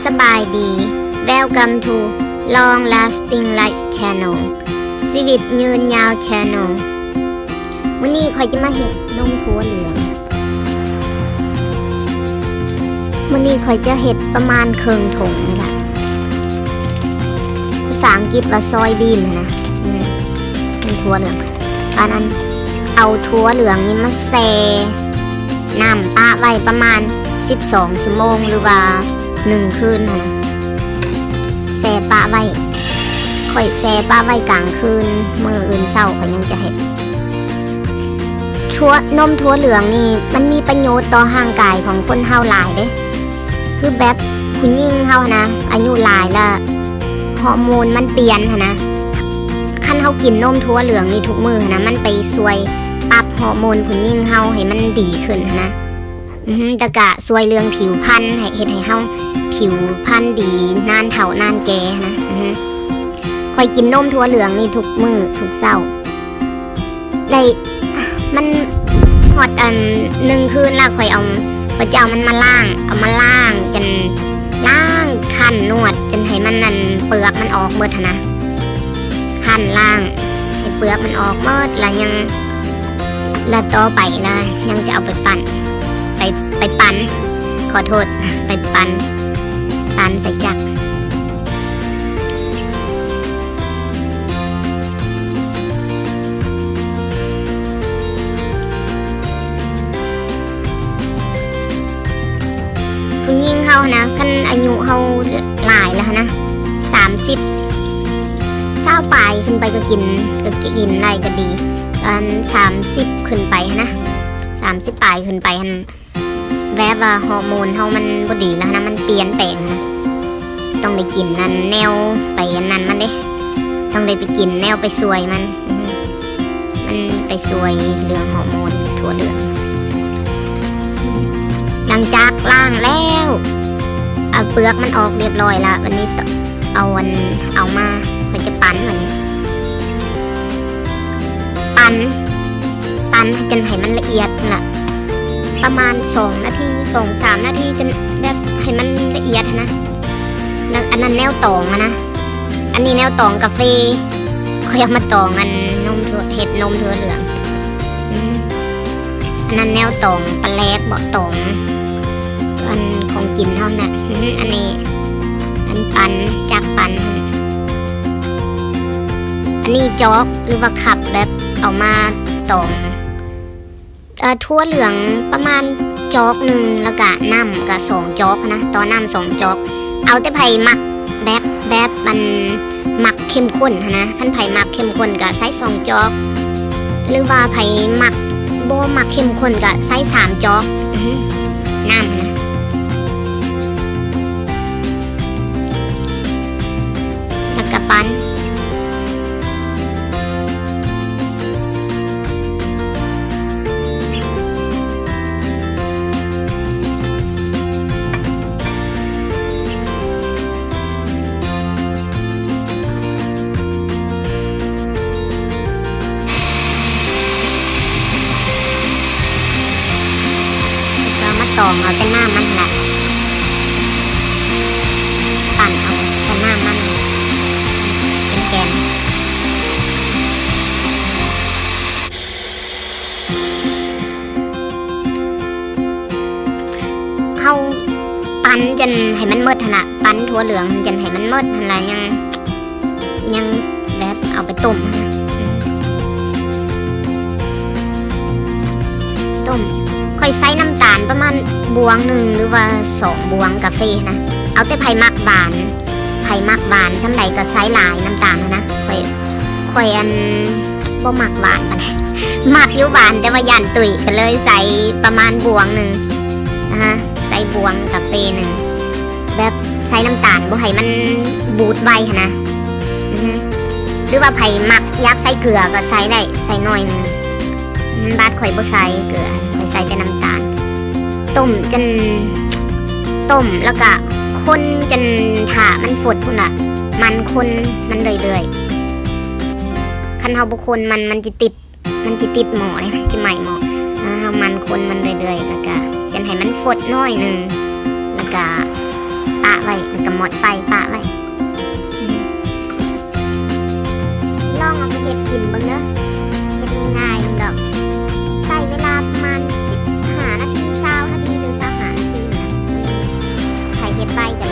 ສະບາຍດີ Welcome to Long Lasting Life Channel ຊີວິດຍືນຍາວ Channel. ມື້ນີ້ຂ້ອຍຈະມາເຮັດນົມຖົ່ວເຫຼືອງ. ມື້ນີ້ຂ້ອຍຈະເຮັດປະມານເຄິ່ງຖົງນີ້ລະ. ພາສາອັງກິດວ່າ soybean ຫັ້ນນະ. ອືມ ເປັນຖົ່ວເຫຼືອງ. ປານນັ້ນ ເອົາຖົ່ວເຫຼືອງນີ້ມາແຊ່ນ້ຳປະໄວ້ປະມານສິບສອງຊົ່ວໂມງ ຫຼືວ່າໜຶ່ງຄືນຫັ້ນນະ. ແຊ່ປະໄວ້ ຂ້ອຍແຊ່ປະໄວ້ກາງຄືນ, ມື້ອື່ນເຊົ້າຂ້ອຍຍັງຈະເຮັດ. ຖົ່ວ ນົມຖົ່ວເຫຼືອງນີ້ມັນມີປະໂຫຍດຕໍ່ຮ່າງກາຍຂອງຄົນເຮົາຫຼາຍເດ້. ຄືແບບຜູ້ຍິງເຮົາຫັ້ນນະ ອາຍຸຫຼາຍລະ ຮໍໂມນມັນປ່ຽນຫັ້ນນະ. ຄັນເຮົາກິນນົມຖົ່ວເຫຼືອງນີ້ທຸກມື້ຫັ້ນນະ ມັນໄປຊ່ວຍປັບຮໍໂມນຜູ້ຍິງເຮົາໃຫ້ມັນດີຂຶ້ນຫັ້ນນະ. ອື ແລ້ວກະຊ່ວຍເລື່ອງຜິວພັນ ໃຫ້ ເຮັດໃຫ້ເຮົາຜິວພັນດີນານເຖົ້ານານແກ່ຫັ້ນນະ. ອື ຂ້ອຍກິນນົມຖົ່ວເຫຼືອງນີ້ທຸກມື້ທຸກເຊົ້າ. ໄດ້ ມັນຮອດອັນໜຶ່ງຄືນລະ ຂ້ອຍເອົາ ຂ້ອຍຈະເອົາມັນມາລ້າງ ເອົາມາລ້າງຈົນ ລ້າງ ຄັ້ນ ນວດ ຈົນໃຫ້ມັນ ອັນ ເປືອກມັນອອກໝົດຫັ້ນນະ. ຄັ້ນ ລ້າງ ໃຫ້ເປືອກມັນອອກໝົດ ລະຍັງ ລະຕໍ່ໄປລະຍັງຈະເອົາໄປປັ່ນ ໄປ ໄປປັ່ນ ຂໍໂທດ ໄປປັ່ນ ປັ່ນໃສ່ຈັກ. ຜູ້ຍິງເຮົາຫັ້ນນະ ຄັນອາຍຸເຮົາຫຼາຍແລ້ວຫັ້ນນະ ສາມສິບ ຊາວປາຍຂຶ້ນໄປກໍກິນ ກໍກິນໄດ້ກໍດີ. ອັນ ສາມສິບຂຶ້ນໄປຫັ້ນນະ ສາມສິບປາຍຂຶ້ນໄປຫັ້ນ ແບບວ່າຮໍໂມນເຮົາມັນບໍ່ດີແລ້ວນະ ມັນປ່ຽນແປງນະ. ຕ້ອງໄດ້ກິນອັນແນວໄປອັນນັ້ນມັນເດ້ ຕ້ອງໄດ້ໄປກິນແນວໄປຊ່ວຍມັນ. ອື ມັນໄປຊ່ວຍເລື່ອງຮໍໂມນຖົ່ວເຫຼືອງ. ຫຼັງຈາກລ້າງແລ້ວ ເອົາເປືອກມັນອອກຮຽບຮ້ອຍລະ ບາດນີ້ເອົາອັນ ເອົາມາ ຂ້ອຍຈະປັ່ນບາດນີ້ ປັ່ນ ປັ່ນຈົນໃຫ້ມັນລະອຽດຫັ້ນລະ ປະມານສອງນາທີ ສອງສາມນາທີ ຈົນແບບໃຫ້ມັນລະອຽດຫັ້ນນະ. ແລ້ວອັນນັ້ນແນວຕອງຫັ້ນນະ ອັນນີ້ແນວຕອງກາເຟ ຂ້ອຍເອົາມາຕອງອັນນົມຖົ່ວ ເຮັດນົມຖົ່ວເຫຼືອງ. ອື ອັນນັ້ນແນວຕອງປາແຫຼກເບາະ ຕອງ ອັນຂອງກິນເຮົານະ. ອື ອັນນີ້ ອັນປັ່ນ ຈັກປັ່ນ. ອັນນີ້ຈອກ ຫຼືວ່າຄັບ ແບບເອົາມາຕອງ ເອີ ຖົ່ວເຫຼືອງປະມານຈອກໜຶ່ງ ແລ້ວກະນ້ຳກະສອງຈອກນະ ຕໍ່ນ້ຳສອງຈອກ. ເອົາແຕ່ໃຜມັກແບບ ແບບມັນມັກເຂັ້ມຂຸ້ນຫັ້ນນະ ຄັນໃຜມັກເຂັ້ມຂຸ້ນກະໃສ່ສອງຈອກ ຫຼືວ່າໃຜມັກ ບໍ່ມັກເຂັ້ມຂຸ້ນກະໃສ່ສາມຈອກ. ອື ນ້ຳຫັ້ນນະ ແລ້ວກະປັ່ນ. ແລ້ວກໍມາຕອງເອົາແຕ່ນ້ຳມັນຫັ້ນລະ ປັ່ນເອົາແຕ່ນ້ຳມັນເປັນແກນ. ເຮົາປັ່ນຈົນໃຫ້ມັນໝົດຫັ້ນລະ ປັ່ນຖົ່ວເຫຼືອງຈົນໃຫ້ມັນໝົດຫັ້ນລະ ຍັງ ຍັງແບບເອົາໄປຕົ້ມຫັ້ນນະ ຕົ້ມ. ຂ້ອຍໃສ່ນ້ຳຕານປະມານບ່ວງໜຶ່ງ ຫຼືວ່າສອງບ່ວງກາເຟຫັ້ນນະ ເອົາແຕ່ໃຜມັກຫວານ ໃຜມັກຫວານສ່ຳໃດກໍໃສ່ຫຼາຍນ້ຳຕານຫັ້ນນະ. ຂ້ອຍ ຂ້ອຍ ອັນ ບໍ່ມັກຫວານປານໃດ ມັກຢູ່ຫວານ ແຕ່ວ່າຢ້ານຕຸ້ຍ ກໍເລີຍໃສ່ປະມານບ່ວງໜຶ່ງ ອາຮະ ໃສ່ບ່ວງກາເຟໜຶ່ງ ແບບໃສ່ນ້ຳຕານບໍ່ໃຫ້ມັນບູດໄວຫັ້ນນະ. ອື ຫຼືວ່າໃຜມັກຢາກໃສ່ເກືອກໍໃສ່ໄດ້ ໃສ່ໜ້ອຍໜຶ່ງ. ມັນບາດຂ້ອຍບໍ່ໃສ່ເກືອ ຂ້ອຍໃສ່ແຕ່ນ້ຳຕານ. ຕົ້ມຈົນ ຕົ້ມແລ້ວກະຄົນຈົນຖ້າມັນຟົດພຸ້ນລະ ໝັ່ນຄົນມັນເລື້ອຍໆ. ຄັນເຮົາບໍ່ຄົນມັນ ມັນຈະຕິດ ມັນຈະຕິດໝໍ້ເດ້ ມັນຈະໄໝ້ໝໍ້. ເຮົາໝັ່ນຄົນມັນເລື້ອຍໆ ແລ້ວກະຈົນໃຫ້ມັນຟົດໜ້ອຍໜຶ່ງ ແລ້ວກະປ ປະໄວ້ ແລ້ວກໍໝົດໄຟປະໄວ້. ລອງເອົາໄປເຮັດກິນເບິ່ງເດີ ເຮັດງ່າຍໆດອກ ໃຊ້ເວລາປະມານສິບຫ້ານາທີ ຊາວນາທີ ຫຼື ຊາວຫ້ານາທີຫັ້ນນະ. ໃຜເຮັດໄວກໍ